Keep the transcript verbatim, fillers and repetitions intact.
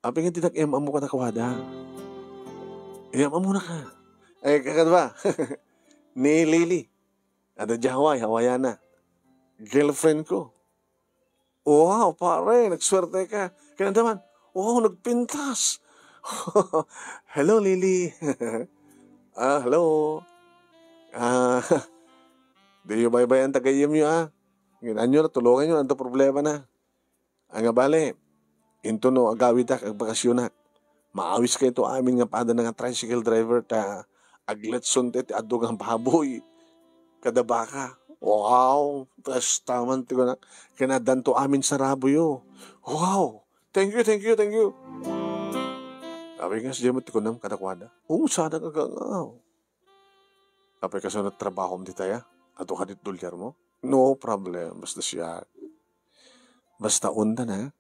Apay nga dinak em-ammo kadakuada? Em-ammo na ka. Ay, kakadwa. Ni Lily. Ada di Hawaii, Hawaiiana. Girlfriend ko. Wow, pare, nagswerte ka. Kinadaman, wow, nagpintas. Hello, Lily. Ah, hello. Ah, di yu baybayan tagayem yu, ah. Nginanyo na, tulungan yu, anto problema na? Ania bale, intono agawidak, agbakasyonak. Maawis kayo to amin nga pada nga tricycle driver ta agletson ti adu nga baboy kada baka. Wow! Presta man ti kunak. Kinadanto amin saraboyo. Wow! Thank you, thank you, thank you. Awi nga siya ti kunam kadakuada. Oo, sana ka nga. Apay kasano trabahom ditaya? Adu ka dit dolyar mo? No problem, basta siya. Basta unda na,